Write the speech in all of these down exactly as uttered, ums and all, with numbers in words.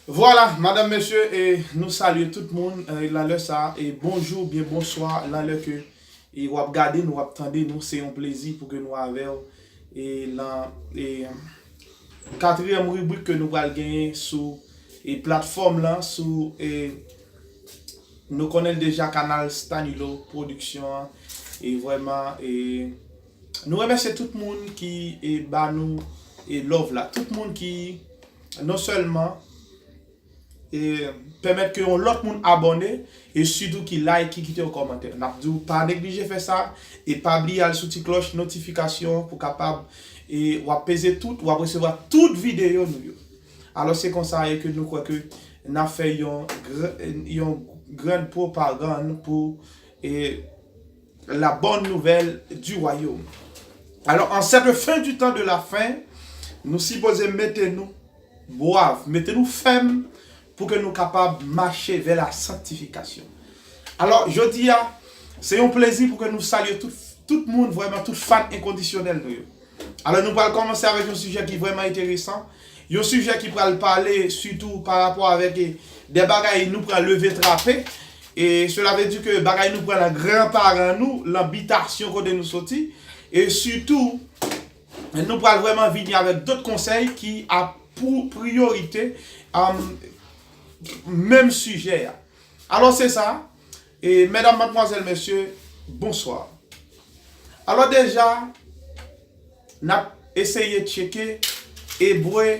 Vwala, madanm, mesye, e nou salye tout moun e, nan lè sa a, e bonjou oubyen bonswa, nan lè ke e, w ap gade nou, w ap tande nou, se yon plezi pou ke nou avè w e, nan e, katriyèm ribrik ke nou pral genyen sou e, platfòm lan, sou e, nou konnen l deja, kanal Stanilo Production an, e vrèman e, nou remèsye tout moun ki e, ba nou e, love la, tout moun ki non sèlman e, pèmèt ke yon lòt moun abòne, e sitou ki like, ki kite yon kòmantè. N ap di w pa neglije fè sa, e pa bliye al sou ti klòch notifikasyon pou kapab e, w ap peze tout, w ap resevwa tout videyo nou yo. Alò se konsa e ke nou kwè ke n ap fè yon, gr- yon grann pwopagann pou e, la bonne nouvelle du royaume. Alors, en cette fin du temps de la fin, nou sipoze mete nou bwav, mete nou fèm pou ke nou kapab mache vè la sanktifikasyon. Alò, jodi a, se yon plezi pou ke nou salye tout, tout moun, vrèman tout fan enkondisyonèl nou yo. Alò, nou pral kòmanse avèk yon sijè ki vrèman enteresan, yon sijè ki pral pale sitou pa rapò avèk e, de bagay nou pral leve trape, e cela veut dire ke bagay nou pran nan granparan nou, nan bitasyon kote nou soti, e sitou, nou pral vrèman vini avèk dòt konsèy ki a pou priyorite um, menm sijè a. Alò se sa, e medam, madmwazèl, mesye, bonswa. Alò deja, n ap eseye tcheke Ebre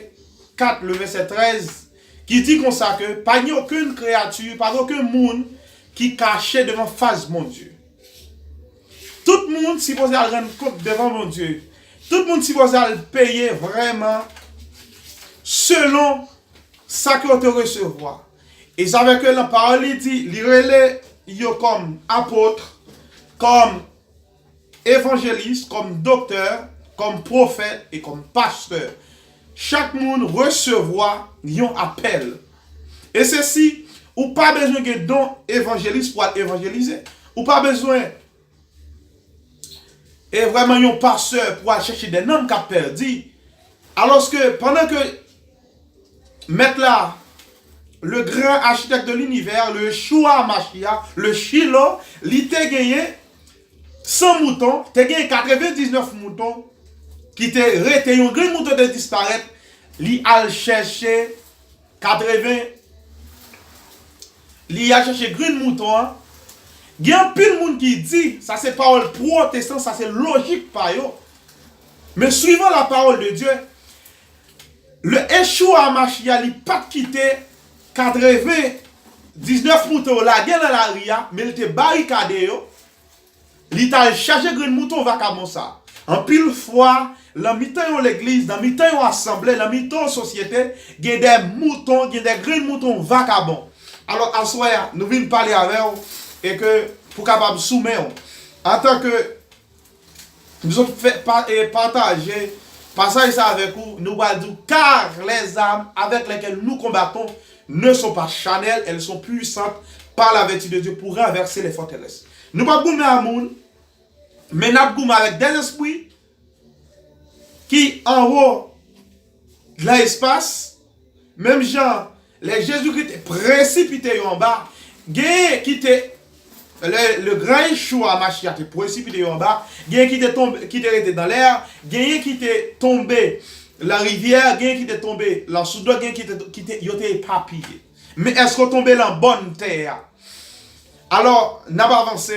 kat, le vèsè trèz, ki di konsa ke pa gen okenn kreyati, pa gen okenn moun ki kache devan fas Bondye. Tout moun sipoze al rann kont devan Bondye. Tout moun sipoze al peye vrèman selon sa ke yo te resevwa. E sa fè ke nan pawòl li di, li rele yo kòm apot, kòm evanjelis, kòm doktè, kòm pwofèt e kòm pastè. Chak moun resevwa yon apèl. E se si ou pa bezwen gen don evanjelis pou al evanjelize. Ou pa bezwen e vrèman yon pastè pou al chèche de nanm k ap pèdi. Alòske pandan ke Mèt la, le grand architecte de l'univers, le Yeshua Mashiach, le Shiloh, li te genyen san mouton, te genyen katrevendiznèf mouton ki te rete, yon grenn mouton te disparèt, li al chèche katreven, li al chèche grenn mouton an. Gen anpil moun ki di, sa se pawòl pwotestan, sa se lojik pa yo. Men suivant la parole de Dieu, le Yeshua Mashiach, li pa t kite katrevendiznèf mouton yo lage nan lari a, men li te barikade yo. Li t al chache grenn mouton vakabon sa. Anpil fwa, nan mitan yon legliz, nan mitan yon asanble, nan mitan yon sosyete, gen de mouton, gen de grenn mouton vakabon. Alò, aswè a, nou vin pale avè w, e ke pou kapab sou men w. Antanke nou sot fè pa, e, pataje pasaj sa avèk ou, nou pral di w, car les armes avec lesquelles nous combattons ne sont pas charnelles, elles sont puissantes par la vertu de Dieu pour renverser les forteresses. Nou p ap goumen a moun, men n ap goumen avèk dèzespri ki anwo nan espas, menm jan lè Jezikri te presipite yo anba, genyen ki te, le, le gran Yeshua Mashiach te presipite yo anba, genyen ki te tonbe, ki te rete nan lè a, genyen ki te tonbe nan rivyè, genyen ki te tonbe nan sous dlo, genyen ki te, ki te, yo te epapiye. Men èske w tonbe nan bòn tè a? Alò, n ap avanse.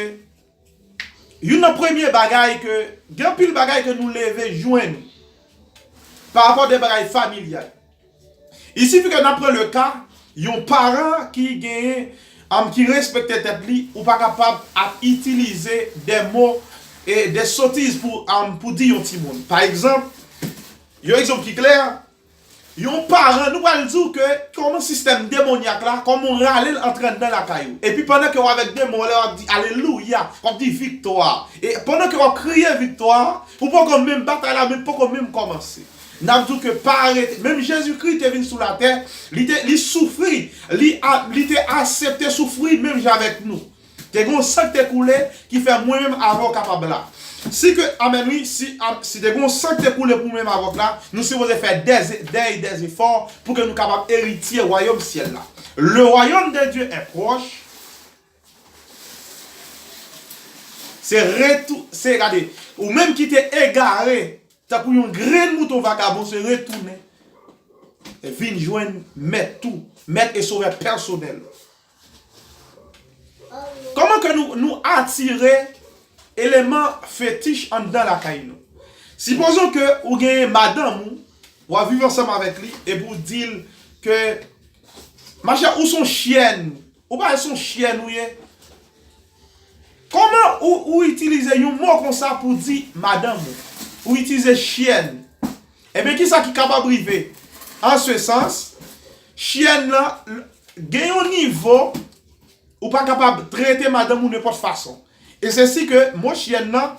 Youn nan premye bagay ke, gen anpil bagay ke nou leve jwenn pa rapò de bagay familyal. Il suffit que n ap pran le ka, yon paran ki genyen, um, ki respekte tèt li, ou pa kapab ap itilize de mo e de sotiz pou, um, pou di yon timoun. Pa egzanp, yon egzanp ki klè, yon paran, nou pral di w ke kòman sistèm demonyak la, kòman w rale l antre anndan lakay ou. Epi pandan ke w avèk demon an, lè w ap di alelouya, w ap di viktwa. E pandan ke w ap kriye viktwa, ou poko menm batay la, menm poko menm kòmanse. N ap di w ke pa rete. Menm Jezikri te vin sou latè, li te, li soufri, li a, li te aksepte soufri menm jan avèk nou. Te gen yon san ki te koule ki fè mwen menm avè w kapab la. Si ke, amèn wi, si, a- si te gen yon san ki te koule pou menm avòk la, nou sipoze fè dè, dèy dè efò pou ke nou kapab eritye wayòm syèl la. Le royaume de Dieu est proche. Se retou, se, gade, ou menm ki te egare, tankou yon grenn mouton vagabon, se retounen vin jwenn mèt ou, mèt e sovè pèsonèl. Kòman ke nou, nou atire eleman fetich anndan lakay nou? Sipozon ke ou genyen madanm ou, w ap viv ansanm avèk li, epi w di l ke, machè, ou se yon chyèn, ou pa se yon chyèn ou ye? Kòman ou, ou itilize yon mo konsa pou di madanm ou? Ou itilize chyèn. Ebyen, kisa ki kapab rive? An se sans, chyèn nan, l- gen yon nivo, ou pa kapab trete madanm ou nenpòt fason. E se si ke mo chyèn nan,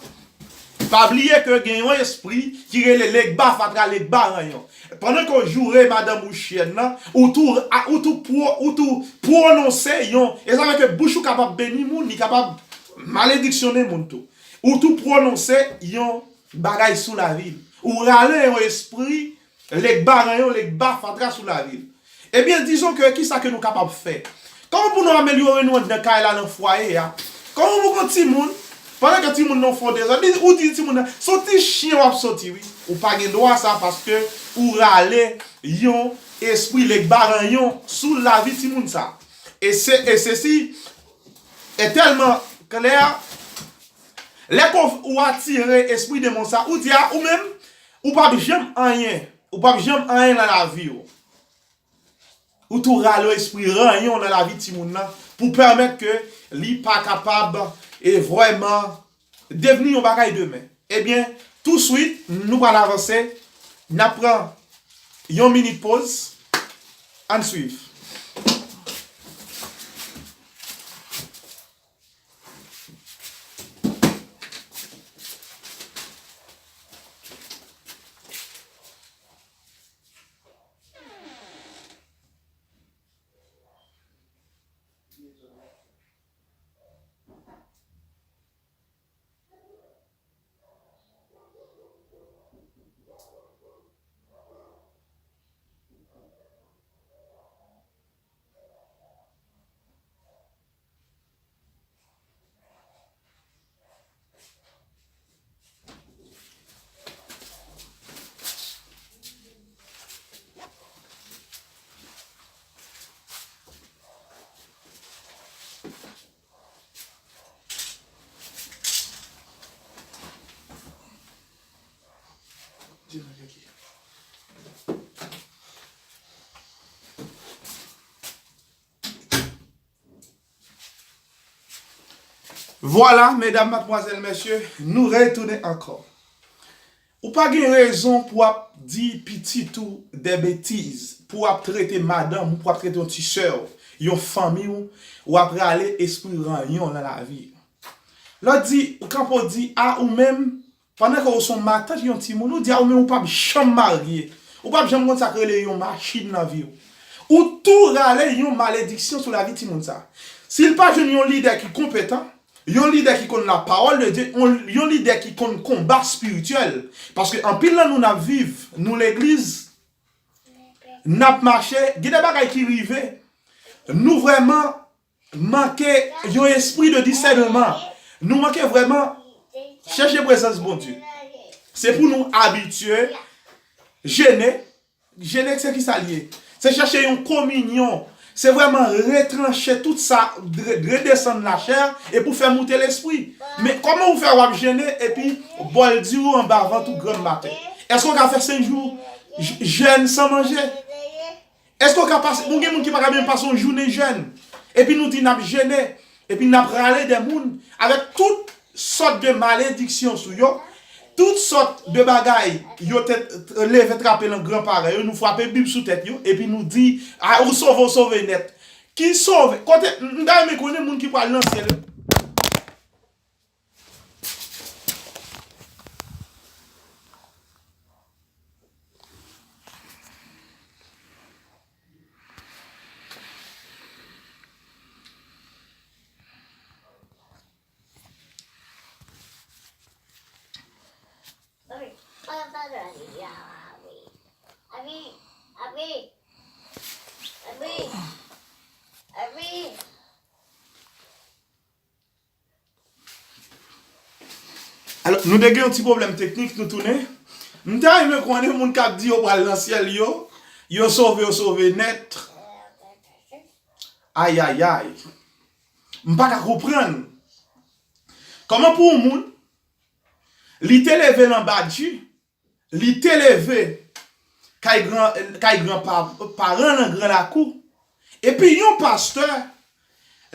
pa bliye ke gen yon espri ki rele legba fatra, legba ranyon. Pandan ke w joure madanm ou chyèn nan, ou tou, a- ou tou, pwo- ou tou pwononse yon, e sa fè ke bouch ou kapab beni moun, li kapab malediksyone moun tou. Ou tou pwononse yon bagay sou lavi l. Ou rale yon espri legba ranyon, legba fatra sou lavi l. Ebyen, dizon ke kisa ke nou kapab fè? Kòman pou nou amelyore nou anndan kay la, nan fwaye a? Kòman pou yon timoun, pandan ke timoun nan fè yon dezòd, li- ou di timoun nan, se yon ti chyen w ap soti, wi. Ou pa gen dwa sa, paske ou rale yon espri legba ranyon sou lavi timoun sa. E se, e sesi, e tèlman klè, lè ke w atire espri demon sa, ou di a, ou menm, ou p ap janm anyen, ou p ap janm anyen nan lavi w. Ou tou rale espri ranyon nan lavi timoun nan pou pèmèt ke li pa kapab e vrèman devni yon bagay demen. Ebyen, touswit, nou pral avanse, n ap pran yon minit poz, ann swiv. Vwala, medam, madmwazèl, mesye, nou retounen ankò. Ou pa gen rezon pou w ap di pitit ou de betiz, pou w ap trete madanm ou, pou w ap trete yon ti sè w, yon fanmi w, w ap rale espri ranyon nan lavi. Lòt di, ou kanpe w di, a, ou menm, pandan ke w se yon matant yon timoun, ou di a ou menm ou p ap janm marye. Ou p ap janm konn sa k rele yon machin nan vi w. Ou tou rale yon malediksyon sou lavi timoun sa. Si l pa jwenn yon lidè ki konpetan, yon lidè ki konn la parole de Dieu, yon, yon lidè ki konn konba espirityèl, paske anpil nan nou n ap viv, nou legliz, n ap mache, gen de bagay ki rive, nou vrèman manke yon espri de disèneman. Nou manke vrèman chèche prezans Bondye. Se pou nou abitye jene. Jene, se ki sa l ye? Se chèche yon kominyon. Se vrèman retranche tout sa, re- redesann lachè e pou fè moute lespri. Men kòman ou fè w ap jene epi bòl di w anba vant ou granm maten? Èske w ka fè senk jou j- jèn san manje? Èske w ka pase, bon, gen moun ki pa ka menm pase yon jounen jèn. Epi nou di n ap jene, epi n ap rale de moun avèk tout sòt de malediksyon sou yo, tout sòt de bagay yo te t- leve trape nan gran parèy yo, nou frape Bib sou tèt yo, epi nou di, a, ou sove, ou sove nèt. Ki sove? Kote, m ta renmen konnen moun ki pral nan syèl yo. Alò, nou te gen yon ti pwoblèm teknik, nou tounen. M ta renmen konnen moun k ap di yo pral nan syèl yo, yo sove, yo sove nèt. Ayayay. M pa ka konprann. Kòman pou yon moun, li te leve nan badji, li te leve kay gran, kay gran pa, paran nan gran lakou. Epi yon pastè,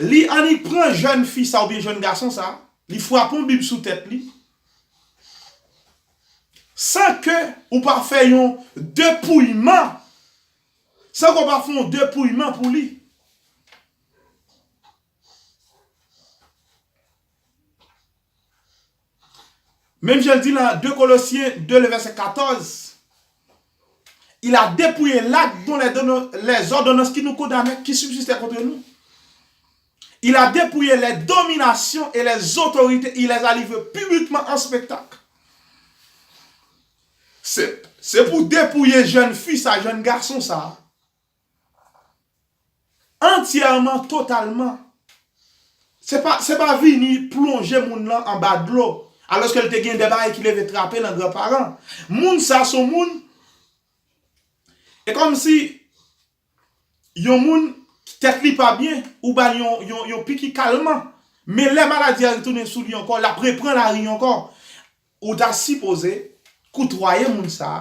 li annik pran jèn fi sa oubyen jèn gason sa, li frape yon bib sou tèt li. San ke ou pa fè yon depouyman, san ke ou pa fè yon depouyman pou li. Menm jan l di nan de Kolosyen de, le vèsè katòz, il a dépouillé l'acte dont les dono- les ordonnances qui nous condamnaient, qui subsistaient contre nous. Il a dépouillé les dominations et les autorités, il les a livrées publiquement en spectacle. Se, se pou depouye jèn fi sa, jèn gason sa. Antyèman, totalman. Se pa, se pa vini plonje moun lan anba dlo, alòske l te gen de bagay ki leve trape nan granparan. Moun sa se yon moun, e kòmsi yon moun tèt li pa byen, ou ba l yon, yon, yon piki kalman. Men lè maladi a retounen sou li ankò, l ap repran lari ankò. Ou ta sipoze koutwaye moun sa a,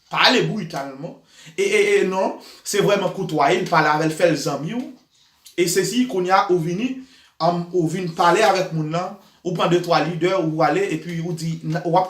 pa ale britalman. E, e, e non, se vrèman koutwaye l, pale avè l, fè l zanmi w. E sesi, kounye a, ou vini, um, ou vin pale avèk moun nan, ou pran de twa lidè, ou ale, epi ou di, n- w ap